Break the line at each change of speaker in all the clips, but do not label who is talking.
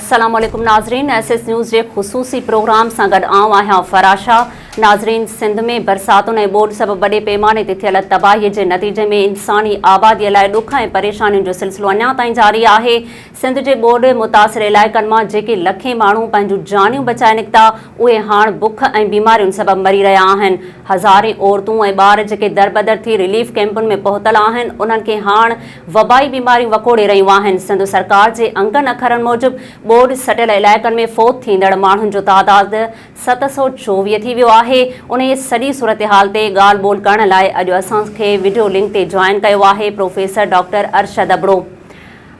السلام عليڪم ناظرين ايس ايس نيوز جي خصوصي پروگرام سان گڏ آئون آهيان فراشا ناظرين سنڌ ۾ برساتن ۽ ٻوڏ سبب وڏي پيماني تي ٿيل تباهي جي نتيجي ۾ انساني آبادي لاء ڏک ۽ پريشانين جو سلسلو اڃا تائين جاري آهي سنڌ جي ٻوڏ متاثر علائقن مان جيڪي لکين ماڻهو پنهنجون جانيون بچائي نڪتا، اهي هاڻ بک ۽ بيمارين سبب مري رهيا آهن. هزارين عورتون ۽ ٻار جيڪي دربدر ٿي رليف ڪئمپن ۾ پهتل آهن، انهن کي هاڻ وبائي بيماريون وڪوڙي رهيون آهن. سنڌ سرڪار جي انگن اکرن موجب ٻوڏ سٽيل علائقن ۾ فوت ٿيندڙ ماڻهن جو تعداد 724 ٿي ويو آهي. انهيء سڄي صورتحال تي ڳالهه ٻولهه ڪرڻ لاء اڄ اسان کي وڊيو لنڪ تي جوائن ڪيو آهي پروفيسر ڊاڪٽر ارشد ابڙو.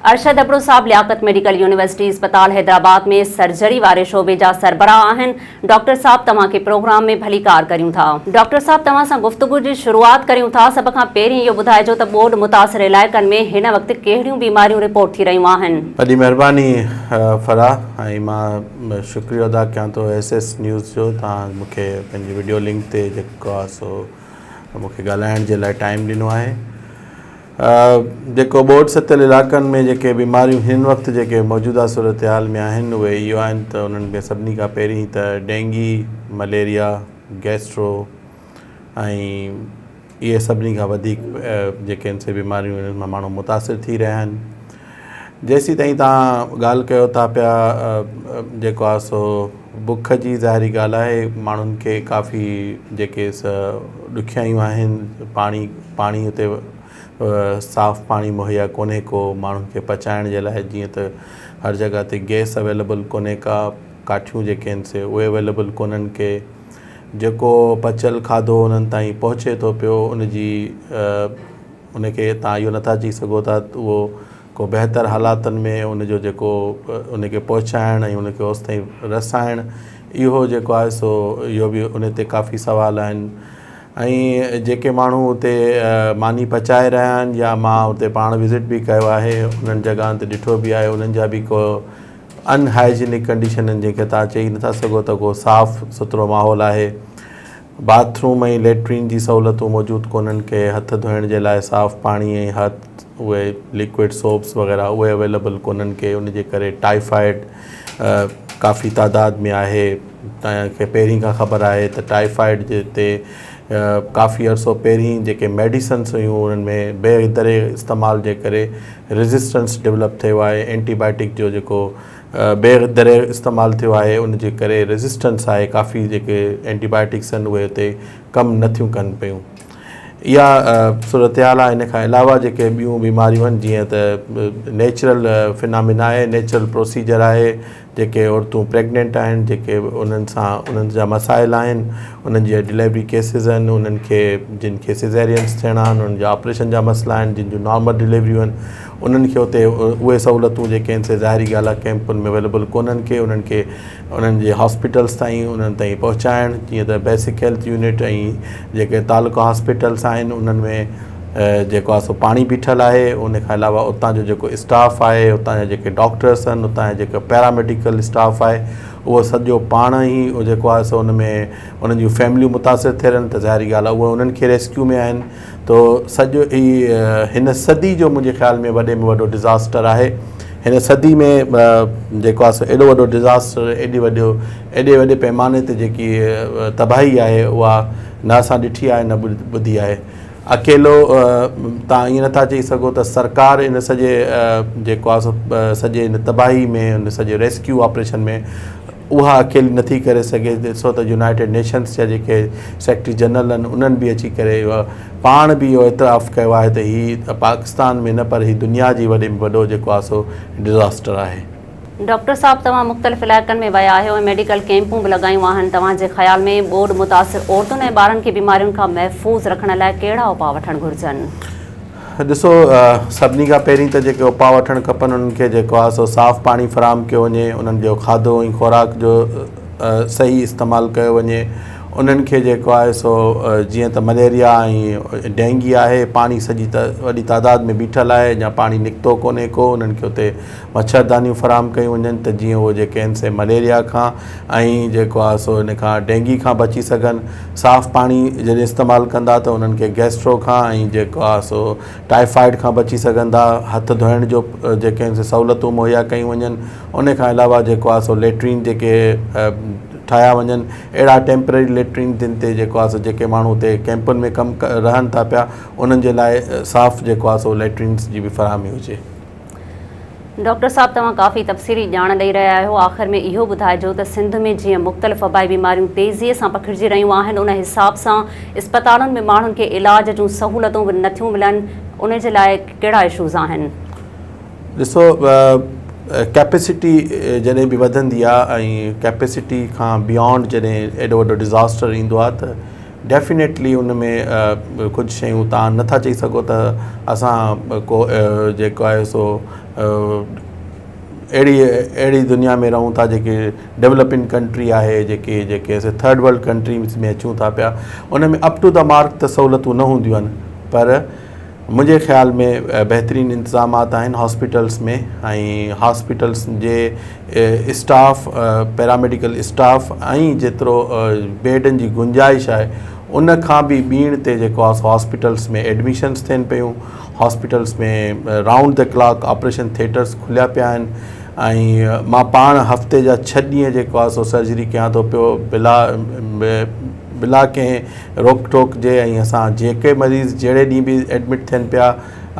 ارشد ابڙو صاحب لياقت ميڊيڪل يونيورسٽي اسپتال حيدرآباد ۾ سرجري واري شعبي جا سربراهه آهن. ڊاڪٽر صاحب توهان کي پروگرام ۾ ڀليڪار ڪريون ٿا. ڊاڪٽر صاحب توهان سان گفتگو جي شروعات ڪريون ٿا سڀ کان پهرين اهو ٻڌائجو ته ٻوڏ متاثر علائقن ۾ هن وقت ڪهڙيون بيماريون رپورٽ ٿي رهيون آهن.
وڏي مهرباني فرح ۽ مان شڪريو ادا ڪيان ٿو ايس ايس نيوز جو توهان مون کي پنهنجي وڊيو لنڪ تي جيڪو آهي سو مون کي ڳالهائڻ جي لاء ٽائيم ڏنو آهي. جيڪو ٻوڏ ستل علائقن ۾ جيڪي بيماريون هن وقت جيڪي موجوده صورتحال ۾ آهن اهي اهو آهن ته انهن ۾ سڀني کان پهرين ته ڊينگي، مليريا، گيسٽرو ۽ اهي سڀني کان وڌيڪ جيڪي آهن سي بيماريون انهن مان ماڻهو متاثر ٿي رهيا آهن. جيسين تائين توهان ڳالهه ڪيو ٿا پيا جيڪو آهي سو بک جي ظاهري ڳالهه آهي ماڻهن کي ڪافي جيڪي ڏکيائيون آهن پاڻي پاڻي اتي صاف پاڻي مهيا ڪونهي ڪو ماڻهن کي پچائڻ جي لاء جيئن ته هر جڳهه تي گئس اويليبل ڪونهي ڪا ڪاٺيون جيڪي آهن سي اهي اويليبل ڪونهن ڪي جيڪو پچيل کاڌو انهن تائين پهچي ٿو پيو ان جي ان کي توهان اهو نٿا چئي سگهو ته اهو ڪو بهتر حالاتن ۾ ان جو جيڪو ان کي پهچائڻ ۽ ان کي اوستائين رسائڻ اهو جيڪو آهي سو اهو به ان تي ڪافي سوال آهن ۽ جيڪي ماڻهو اتي ماني پچائي رهيا آهن يا مان اتي پاڻ وزٽ به ڪيو آهي انهن جڳهن تي ڏٺو به آهي انهن جا به ڪو ان هائجينڪ ڪنڊيشن آهن جنهن کي توهان چئي نٿا سگهو ته ڪو صاف سٿرو ماحول آهي باٿ روم ۽ ليٽرين جي سهولتون موجود ڪونهن ڪي هٿ ڌوئڻ جي لاء صاف پاڻي ۽ هٿ اهي لڪوئڊ سوپس وغيره اهي اويليبل ڪونهن ڪي ان جي ڪري ٽائيفائيڊ ڪافي تعداد ۾ آهي توهان کي پهرين کان خبر آهي ته ٽائيفائيڊ جي تي ڪافي عرصو پهرين جيڪي ميڊيسنس هيون انهن ۾ بي دري استعمال جي ڪري ريزسٽنس ڊولپ ٿيو آهي اينٽي بائيوٽڪ جو جيڪو بي دريغ استعمال ٿيو آهي ان جي ڪري ريزسٽنس آهي ڪافي جيڪي اينٽي بائيوٽڪس آهن اهي اتي ڪم نه ٿيون ڪن پيون اها صورتحال آهي ان کان علاوه جيڪي ٻيون بيماريون آهن جيئن ته نيچرل فنامينا آهي نيچرل پروسيجر آهي جيڪي عورتون پريگننٽ آهن جيڪي انهن سان انهن جا مسائل آهن انهن جي ڊليوري ڪيسز آهن انهن کي جن کي سيزيرينس ٿيڻا آهن انهن جا آپريشن جا مسئلا آهن جن جون نارمل ڊليوريون آهن انهن کي اتي اهي سهولتون جيڪي آهن سي ظاهري ڳالهه آهي ڪئمپن ۾ اويليبل ڪونهن ڪي انهن کي انهن جي هاسپيٽلس تائين انهن تائين پهچائڻ جيئن ته بيسڪ هيلٿ يونٽ ۽ جيڪي تعلقه هاسپيٽلس آهن انهن ۾ جيڪو آهي سو پاڻي بيٺل آهي ان کان علاوه اتان جو جيڪو اسٽاف آهي اتان جا جيڪي ڊاڪٽرس آهن اتان جا جيڪو پيراميڊيڪل اسٽاف آهي اهو سڄو پاڻ ئي جيڪو آهي سو ان ۾ انهن جون فيمليون متاثر ٿي رهن ته ظاهري ڳالهه آهي اهي انهن کي ريسڪيو ۾ آهن تو سڄو هي هن صدي جو منهنجي خيال ۾ وڏي ۾ وڏو ڊزاسٽر آهي هن صدي ۾ جيڪو آهي سو ايڏو وڏو ڊزاسٽر ايڏي وڏو ايڏي وڏي پيماني تي جيڪي تباهي آهي اها نه اسان ڏٺي آهي نه ٻڌي آهي اڪيلو تان ائين نٿا چئي سگهو ته سرڪار ان سڄي جيڪو آهي سو سڄي ان تباهي ۾ ان سڄي ريسڪيو آپريشن ۾ اها اڪيلي نٿي ڪري سگهي، ڏسو ته يونائيٽيڊ نيشنز جا جيڪي سيڪريٽري جنرل آهن انهن به اچي ڪري اهو پاڻ به اهو اعتراف ڪيو آهي ته هي پاڪستان ۾ نه پر هي دنيا جي وڏي ۾ وڏو جيڪو آهي سو ڊزاسٽر آهي.
ڊاڪٽر صاحب توهان مختلف علائقن ۾ ويا آهيو ۽ ميڊيڪل ڪئمپون به لڳايون آهن توهان جي خيال ۾ ٻوڏ متاثر عورتن ۽ ٻارن کي بيمارين کان محفوظ رکڻ لاء ڪهڙا اپاء وٺڻ گهرجن؟
ڏسو سڀني کان پهرين ته جيڪي اپاء وٺڻ کپن انهن کي جيڪو آهي سو صاف پاڻي فراهم ڪيو وڃي انهن جو کاڌو ۽ خوراڪ جو صحيح استعمال ڪيو وڃي انهن کي جيڪو آهي سو جيئن ته مليريا ۽ ڊينگي آهي پاڻي سڄي وڏي تعداد ۾ بيٺل آهي اڃا پاڻي نڪتو ڪونهي ڪو انهن کي اتي مڇردانيون فراهم ڪيون وڃن ته جيئن اهي جيڪي آهن سي مليريا کان ۽ جيڪو آهي سو ان کان ڊينگي کان بچي سگهن صاف پاڻي جڏهن استعمال ڪندا ته انهن کي گيسٽرو کان ۽ جيڪو آهي سو ٽائيفائيڊ کان بچي سگهندا هٿ ڌوئڻ جو جيڪي آهن سي سهولتون مهيا ڪيون وڃن ان کان علاوه جيڪو آهي سو ليٽرين جيڪي ٺاهيا وڃن اهڙا ٽيمپرري ليٽرين جن تي جيڪو آهي سو جيڪي ماڻهو اتي ڪيمپن ۾ ڪم رهن ٿا پيا انهن جي لاء صاف جيڪو آهي سو ليٽرينس جي به فراهمي هجي.
ڊاڪٽر صاحب توهان ڪافي تفصيلي ڄاڻ ڏئي رهيا آهيو آخر ۾ اهو ٻڌائجو ته سنڌ ۾ جيئن مختلف وبائي بيماريون تيزي سان پکڙجي رهيون آهن ان حساب سان اسپتالن ۾ ماڻهن کي علاج جون سهولتون به نٿيون ملن ان جي لاء ڪهڙا اشوز آهن؟
ڏسو ڪيپيسٽي جڏهن به وڌندي آ ۽ ڪيپيسٽي کان بيانڊ جڏهن ايڏو وڏو ڊزاسٽر ايندو آ ته ڊيفينيٽلي ان ۾ ڪجهه شيون تان نٿا چئي سگهو ته اسان ڪو جيڪو آهي سو اهڙي اهڙي دنيا ۾ رهون ٿا جيڪي ڊولپنگ ڪنٽري آهي جيڪي جيڪي اسين ٿرڊ ورلڊ ڪنٽريز ۾ اچون ٿا پيا ان ۾ اپ ٽو the mark ته سهولتون نه هونديون آهن پر منهنجي خيال ۾ بهترين انتظامات آهن هاسپيٽلس ۾ ۽ هاسپيٽلس جي اسٽاف پيراميڊيڪل اسٽاف ۽ جيترو بيڊن جي گنجائش آهي ان کان به ٻيڻ تي جيڪو آهي سو هاسپيٽلس ۾ ايڊميشنس ٿين پيون hospitals ۾ round the clock operation theatres کليا پيا آهن ۽ مان پاڻ هفتي جا ڇهه ڏينهن جيڪو آهي سو سرجري ڪيان ٿو پيو بلا بلا ڪنهن روڪ ٽوڪ جي ۽ اسان جيڪي مريض جهڙي ڏينهن به ايڊمٽ ٿين پيا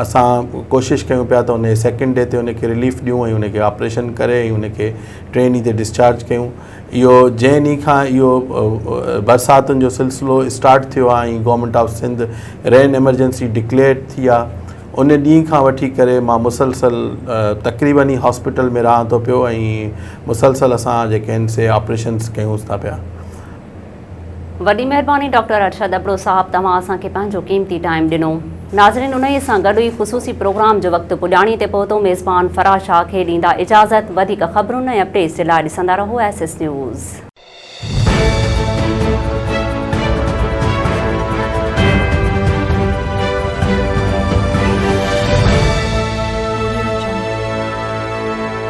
اسان ڪوشش ڪيون پيا ته ان سيڪنڊ ڊي تي ان کي رليف ڏيون ۽ ان کي آپريشن ڪري ۽ ان کي ٽئين ڏينهن تي ڊسچارج ڪيون اهو جنهن ڏينهن کان اهو برساتن جو سلسلو اسٽارٽ ٿيو آهي ۽ government of Sindh rain emergency declare ٿي آهي ان ڏينهن کان وٺي ڪري مان مسلسل تقريبن ئي هاسپيٽل ۾ رهان ٿو پيو ۽ مسلسل اسان جيڪي آهن سي آپريشنس ڪيون ٿا پيا.
وڏي مهرباني ڊاڪٽر ارشد ابڙو صاحب توهان اسان کي پنهنجو قيمتي ٽائيم ڏنو. ناظرين انهيء سان گڏ ئي خصوصي پروگرام جو وقت پڄاڻي تي پهتو ميزبان فرح شاهه کي ڏيندا اجازت وڌيڪ خبرن ۽ اپڊيٽس جي لاء ڏسندا رهو ايس ايس نيوز.